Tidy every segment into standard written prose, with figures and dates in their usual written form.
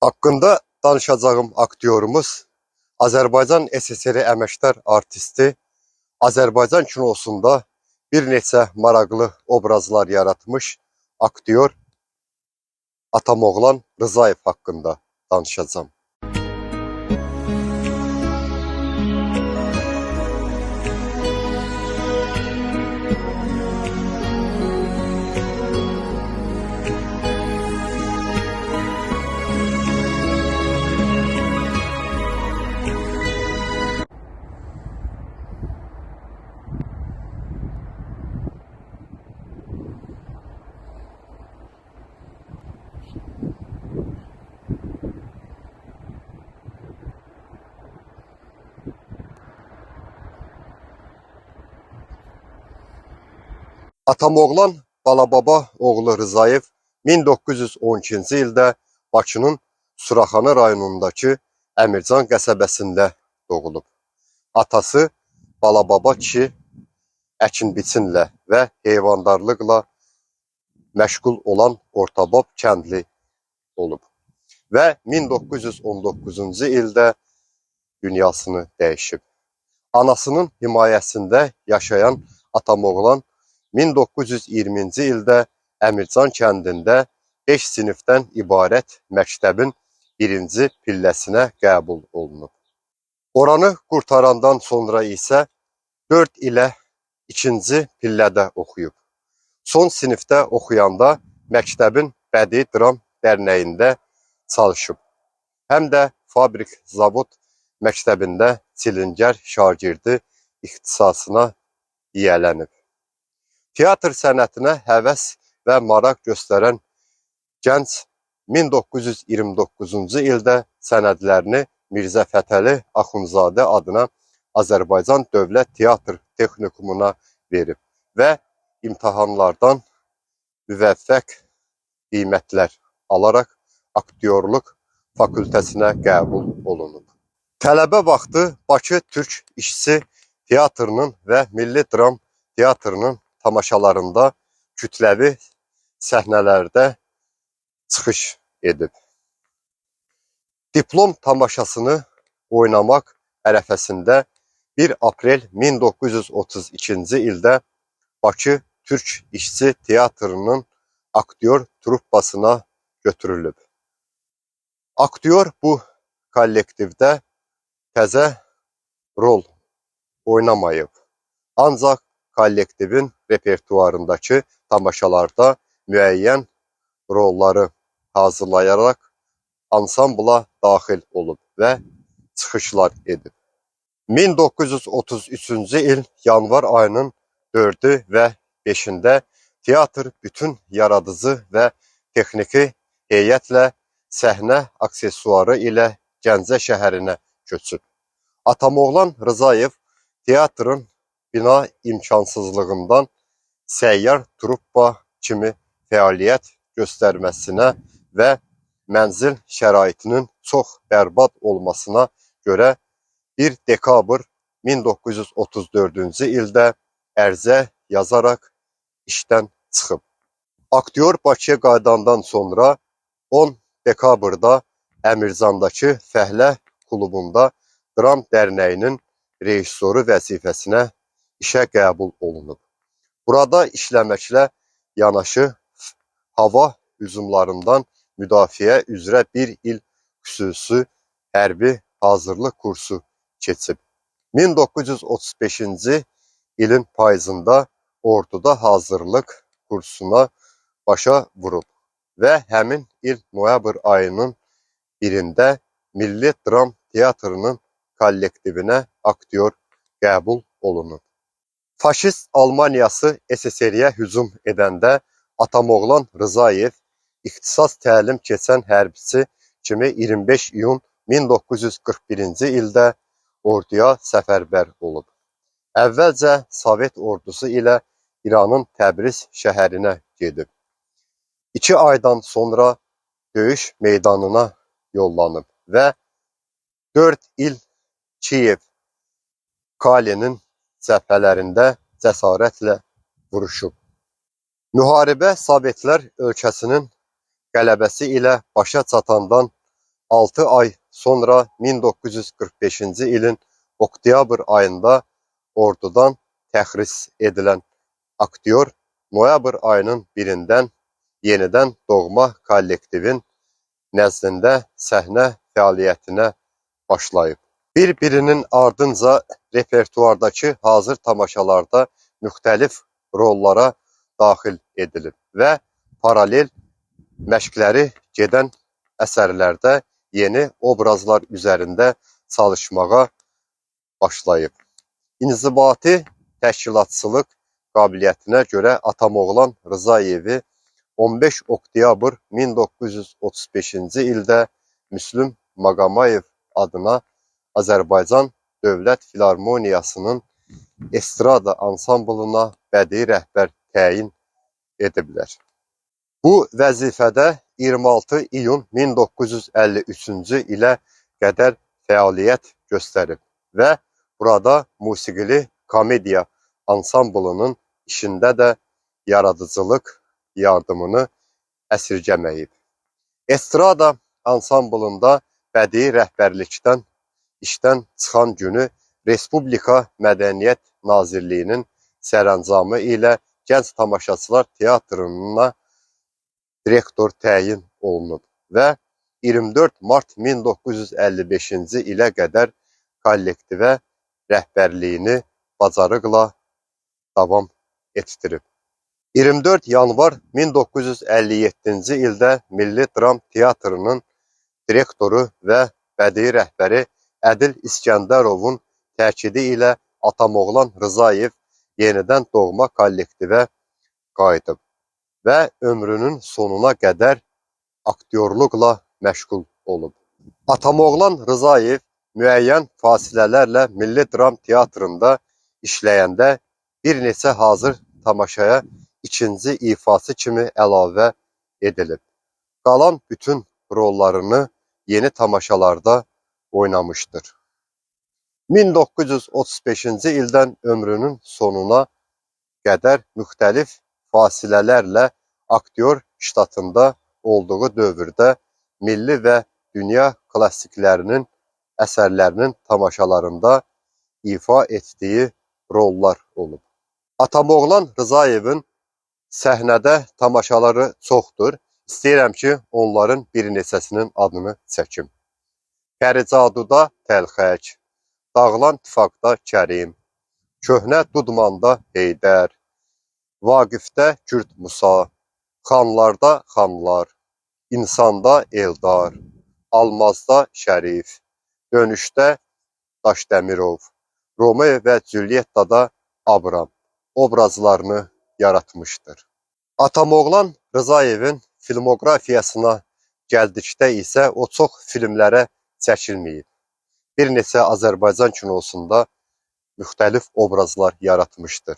Haqqında danışacağım aktyorumuz Azərbaycan SSR əməkdar artisti, Azərbaycan kinosunda bir neçə maraqlı obrazlar yaratmış aktyor Atamoğlan Rzayev haqqında danışacağım. Atamoğlan Balababa oğlu Rzayev 1912-ci ildə Bakının Suraxanı rayonundakı Əmircan qəsəbəsində doğulub. Atası Balababa kişi əkin-biçinlə və heyvandarlıqla məşğul olan ortabab kəndli olub və 1919-cu ildə dünyasını dəyişib. Anasının himayəsində yaşayan Atamoğlan 1920-ci ildə Əmircan kəndində 5 sinifdən ibarət məktəbin birinci pilləsinə qəbul olunub. Oranı qurtarandan sonra isə 4 ilə ikinci pillədə oxuyub. Son sinifdə oxuyanda məktəbin Bədii Dram Dərnəyində çalışıb. Həm də fabrik zavod məktəbində çilingər şagirdi ixtisasına yiyələnib. Teatr sənətinə həvəs və maraq göstərən gənc 1929-cu ildə sənədlərini Mirzə Fətəli Axundzadə adına Azərbaycan Dövlət Teatr Texnikumuna verib və imtahanlardan müvəffəq qiymətlər alaraq aktyorluq fakültəsinə qəbul olunub. Tələbə vaxtı Bakı Türk İşçi Teatrının və Milli Dram Teatrının tamaşalarında kütləvi səhnələrdə çıxış edib. Diplom tamaşasını oynamaq ərəfəsində 1 aprel 1932-ci ildə Bakı Türk İşçi Teatrının aktyor truppasına götürülüb. Aktyor bu kollektivdə təzə rol oynamayıb. Ancaq kollektivin repertuarındakı tamaşalarda müəyyən rolları hazırlayaraq ansambla daxil olub və çıxışlar edib. 1933-cü il yanvar ayının 4-ü və 5-də teatr bütün yaradıcı və texniki heyətlə səhnə aksesuarı ilə Gəncə şəhərinə köçüb. Atamoğlan Rzayev teatrın bina imkansızlığından səyyar truppa kimi fəaliyyət göstərməsinə və mənzil şəraitinin çox bərbad olmasına görə 1 dekabr 1934-cü ildə ərizə yazaraq işdən çıxıb. Aktyor Bakıya qayıdandan sonra 10 dekabrda Əmircandakı Fəhlə klubunda Dram Dərnəyinin rejissoru vəzifəsinə işə qəbul olunub. Burada işləməklə yanaşı hava hücumlarından müdafiə üzrə bir il xüsusi hərbi hazırlıq kursu keçib. 1935-ci ilin payızında orduda hazırlıq kursuna başa vurub və həmin il noyabr ayının 1-də Milli Dram Teatrının kollektivinə aktyor qəbul olunub. Faşist Almaniyası SSR-yə hücum edəndə Atamoğlan Rzayev ixtisas təlim keçən hərbiçi kimi 25 iyun 1941-ci ildə orduya səfərbər olub. Əvvəlcə Sovet ordusu ilə İranın Təbriz şəhərinə gedib. 2 aydan sonra döyüş meydanına yollanıb və 4 il Kiyev, Kalenin cəbhələrində cəsarətlə vuruşub. Müharibə Sovetlər ölkəsinin qələbəsi ilə başa çatandan 6 ay sonra 1945-ci ilin oktyabr ayında ordudan təxris edilən aktyor noyabr ayının 1-dən yenidən doğma kollektivin nəzdində səhnə fəaliyyətinə başlayıb. Bir-birinin ardınca repertuardakı hazır tamaşalarda müxtəlif rollara daxil edilib və paralel məşqləri gedən əsərlərdə yeni obrazlar üzərində çalışmağa başlayıb. İnzibati təşkilatçılıq qabiliyyətinə görə Atamoğlan Rzayevi 15 oktyabr 1935-ci ildə Müslüm Maqomayev adına Azərbaycan Dövlət Filarmoniyasının estrada ansamblına bədii rəhbər təyin ediblər. Bu vəzifədə 26 iyun 1953-cü ilə qədər fəaliyyət göstərib və burada musiqili komediya ansamblının işində də yaradıcılıq yardımını əsirgəməyib. Estrada ansamblında bədii rəhbərlikdən işdən çıxan günü Respublika Mədəniyyət Nazirliyinin sərəncamı ilə Gənc Tamaşaçılar Teatrına direktor təyin olunub və 24 mart 1955-ci ilə qədər kollektivə rəhbərliyini bacarıqla davam etdirib. 24 yanvar 1957-ci ildə Milli Dram Teatrının direktoru və bədii rəhbəri Ədil İskəndərovun təkidi ilə Atamoğlan Rzayev yenidən doğma kollektivə qayıdıb və ömrünün sonuna qədər aktyorluqla məşğul olub. Atamoğlan Rzayev müəyyən fasilələrlə Milli Dram Teatrında işləyəndə bir neçə hazır tamaşaya ikinci ifaçı kimi əlavə edilib. Qalan bütün rollarını yeni tamaşalarda oynamışdır. 1935-ci ildən ömrünün sonuna qədər müxtəlif fasilələrlə aktyor ştatında olduğu dövrdə milli və dünya klassiklərinin əsərlərinin tamaşalarında ifa etdiyi rollar olub. Atamoğlan Rzayevin səhnədə tamaşaları çoxdur. İstəyirəm ki, onların bir neçəsinin adını çəkim. Pəricaduda Təlxək, Dağılan Tifaqda Kərim, Köhnə Dudmanda Heydər, Vaqifdə Kürd Musa, Xanlarda Xanlar, İnsanda Eldar, Almazda Şərif, Dönüşdə Daşdəmirov, Romeo və Cülyettada Abram obrazlarını yaratmışdır. Atamoğlan Rzayevin filmoqrafiyasına gəldikdə isə o çox filmlərə çəkilməyib. Bir neçə Azərbaycan kinosunda müxtəlif obrazlar yaratmışdır.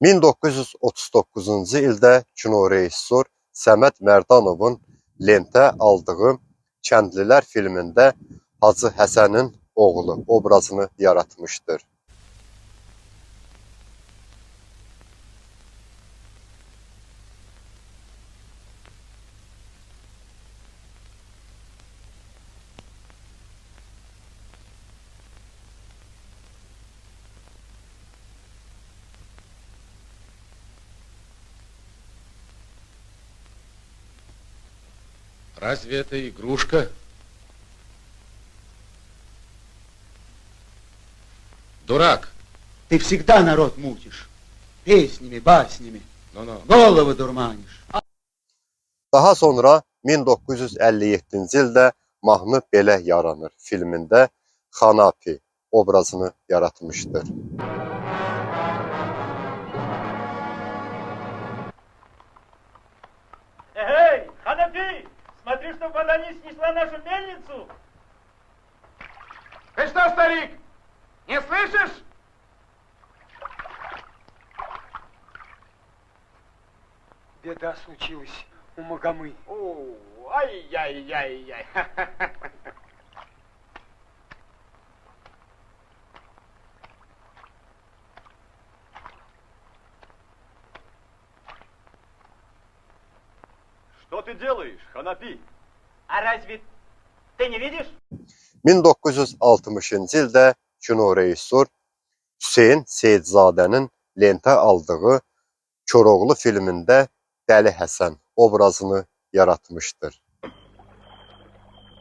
1939-cu ildə kinorejissor Səməd Mərdanovun lentə aldığı Kəndlilər filmində Hacı Həsənin oğlu obrazını yaratmışdır. Разве это игрушка? Дурак! Ты всегда народ мутишь. Песнями, баснями. Но-но. Головы дурманишь. Daha sonra 1957-ci ildə Mahnı Belə Yaranır filmində Xanapi obrazını yaratmışdır. Эй, Ханафи! Смотри, чтоб вода не снесла нашу мельницу! Ты что, старик, не слышишь? Беда случилась у Магомы. О, ай-яй-яй-яй. Что ты делаешь, Ханапи? А разве Ты не видишь? 1960-cı ildə kinorejissor Hüseyn Seyidzadənin lentə aldığı Koroğlu filmində Dəli Həsən obrazını yaratmışdır.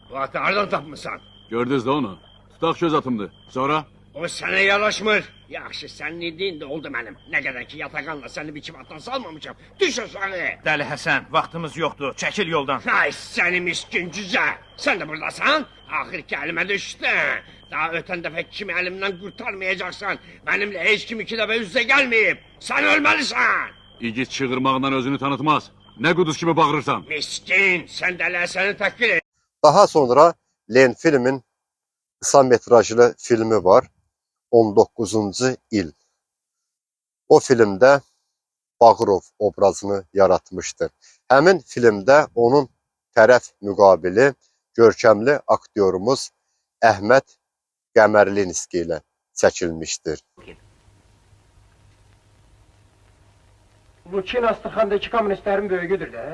Bu atı hardan tapmısan? Gördünüz de onu. Tutaq göz atımdır. Sonra? O sənə yaraşmır. Yaxşı, sənin dediyin də oldu mənim. Nə qədər ki yataqanla səni bir çivatdan salmamışam. Düş aşağı. Dəli Həsən, vaxtımız yoxdur. Çəkil yoldan. Ay səni miskin cücə. Sən də buradasan? Axır ki əlimə düşdün. Daha ötən dəfə kimi əlimdən qurtarmayacaqsan. Mənimlə heç kim iki dəfə üz-üzə gəlməyib. Sən ölməlisən. İgid çığırmaqla özünü tanıtmaz. Nə quduz kimi bağırırsan? Miskin, sən Dəli Həsəni təhqir et. Daha sonra Lenfilmin qısa metrajlı filmi var. 19-cu il. O filmdə Bağırov obrazını yaratmışdır. Həmin filmdə onun tərəf müqabili görkəmli aktyorumuz Əhməd Qəmərlinski ilə çəkilmişdir. Lukin Astraxandakı kommunistlərin böyüğüdür də.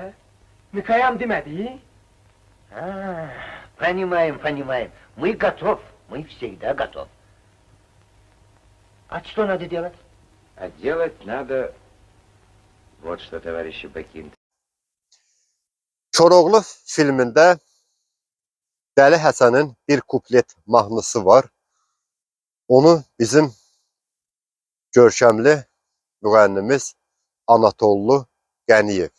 Mikoyan demədi. Понимаем, понимаем. Мы готов, мы всегда готов. А что надо делать? А делать надо вот что, товарищи Бакин. Koroğlu filmində Dəli Həsənin bir kuplet mahnısı var. Onu bizim görkəmli müğənnimiz Anatollu Qəniyev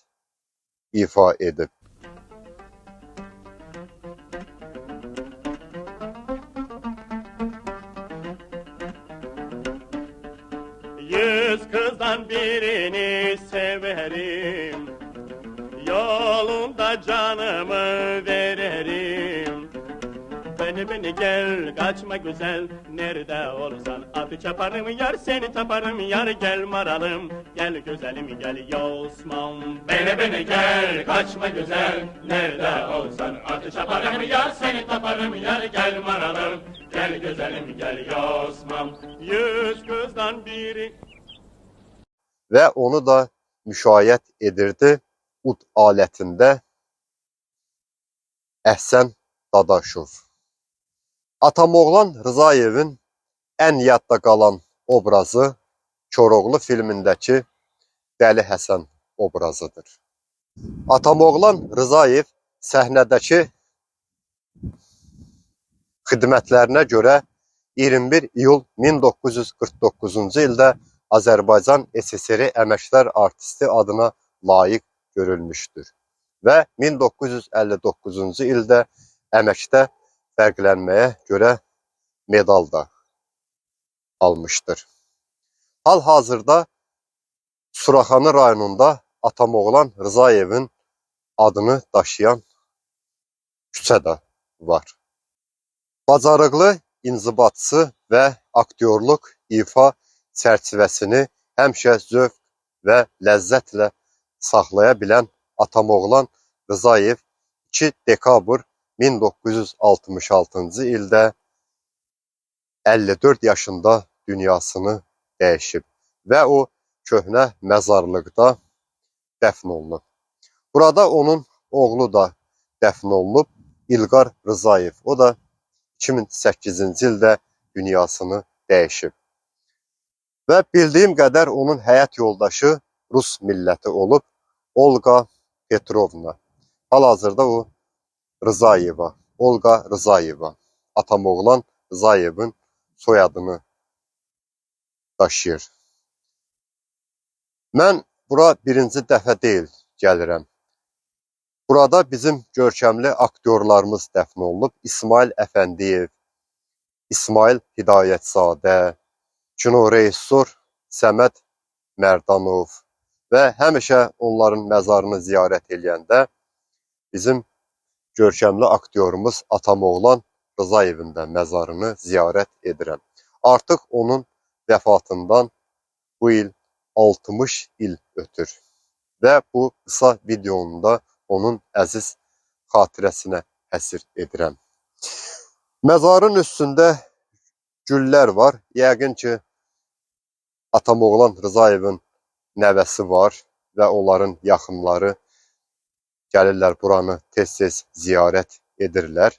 ifa edib. Yüz kızdan birini severim, yolunda canımı veririm. Beni beni gel, kaçma güzel, nerede olursan atı çaparım yar, seni taparım yar, gel maralım, gel güzelim gel Osman. Beni beni gel, kaçma güzel, nerede olursan atı çaparım yar, seni taparım yar, gel maralım, gel güzelim gel Osman. Yüz kızdan biri. Və onu da müşayiət edirdi ud alətində Əhsən Dadaşov. Atamoğlan Rızayevin ən yadda qalan obrazı Koroğlu filmindəki Dəli Həsən obrazıdır. Atamoğlan Rızayev səhnədəki xidmətlərinə görə 21 iyul 1949-cu ildə Azərbaycan SSR Əməkdar Artisti adına layiq görülmüşdür və 1959-cu ildə əməkdə fərqlənməyə görə medal da almışdır. Hal-hazırda Suraxanı rayonunda Atamoğlan Rızayevin adını daşıyan küçə də var. Bacarıqlı inzibatçı və aktyorluq ifa çərçivəsini həmişə zövq və ləzzətlə saxlaya bilən Atamoğlan Rızayev 2 dekabr 1966-cı ildə 54 yaşında dünyasını dəyişib və o köhnə məzarlıqda dəfn olunub. Burada onun oğlu da dəfn olunub, İlqar Rızayev. O da 2008-ci ildə dünyasını dəyişib. Və bildiyim qədər onun həyat yoldaşı Rus milləti olub, Olqa Petrovna. Hal-hazırda o Rızayeva, Olqa Rızayeva, Atamoğlan Rızayevin soyadını daşıyır. Mən bura birinci dəfə deyil gəlirəm. Burada bizim görkəmli aktyorlarımız dəfn olunub. İsmail Əfəndiyev, İsmail Hidayətzadə, kinorejissor Səməd Mərdanov və həmişə onların məzarını ziyarət eləyəndə bizim görkəmli aktyorumuz Atamoğlan Rızayevin də məzarını ziyarət edirəm. Artıq onun vəfatından bu il 60 il ötür və bu qısa videonun da onun əziz xatirəsinə həsr edirəm. Məzarın üstündə güllər var. Yəqin ki, Atamoğlan Rızayevin nəvəsi var və onların yaxınları gəlirlər buranı tez-tez ziyarət edirlər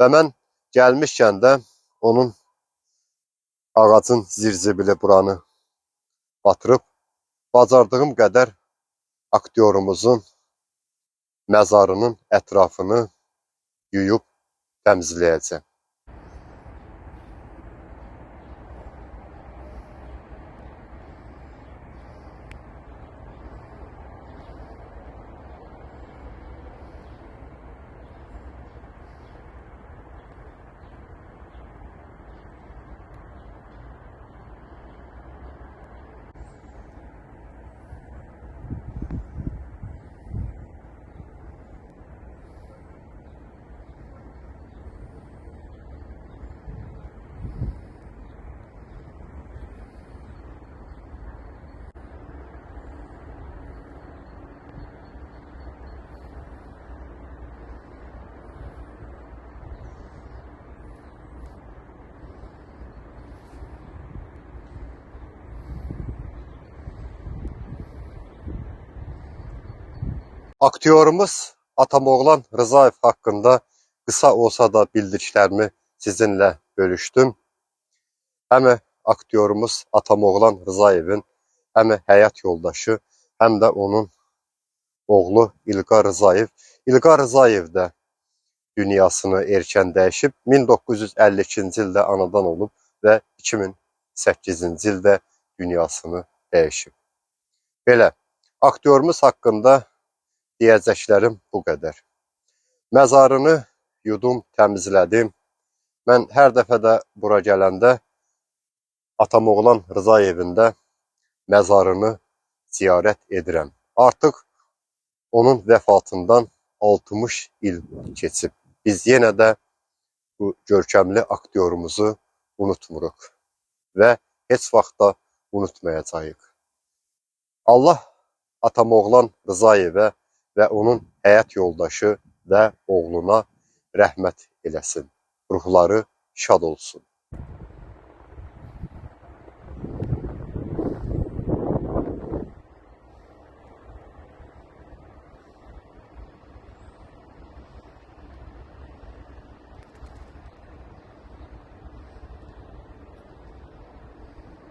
Və mən gəlmişkən də onun ağacın zirzibili buranı batırıb, bacardığım qədər aktyorumuzun məzarının ətrafını yuyub təmizləyəcəm. Aktyorumuz Atamoğlan Rzayev haqqında qısa olsa da bildiklərimi sizinlə bölüşdüm. Həm aktyorumuz Atamoğlan Rzayevin, həm həyat yoldaşı, həm də onun oğlu İlqar Rzayev. İlqar Rzayev də dünyasını erkən dəyişib. 1952-ci ildə anadan olub və 2008-ci ildə dünyasını dəyişib. Belə, aktyorumuz haqqında deyəcəklərim bu qədər. Məzarını yudum, təmizlədim. Mən hər dəfə də bura gələndə Atamoğlan Rzayevin də məzarını ziyarət edirəm. Artıq onun vəfatından 60 il keçib. Biz yenə də bu görkəmli aktyorumuzu unutmuruq və heç vaxt da unutmayacağıq. Allah Atamoğlan Rzayevə və onun həyat yoldaşı və oğluna rəhmət eləsin. Ruhları şad olsun.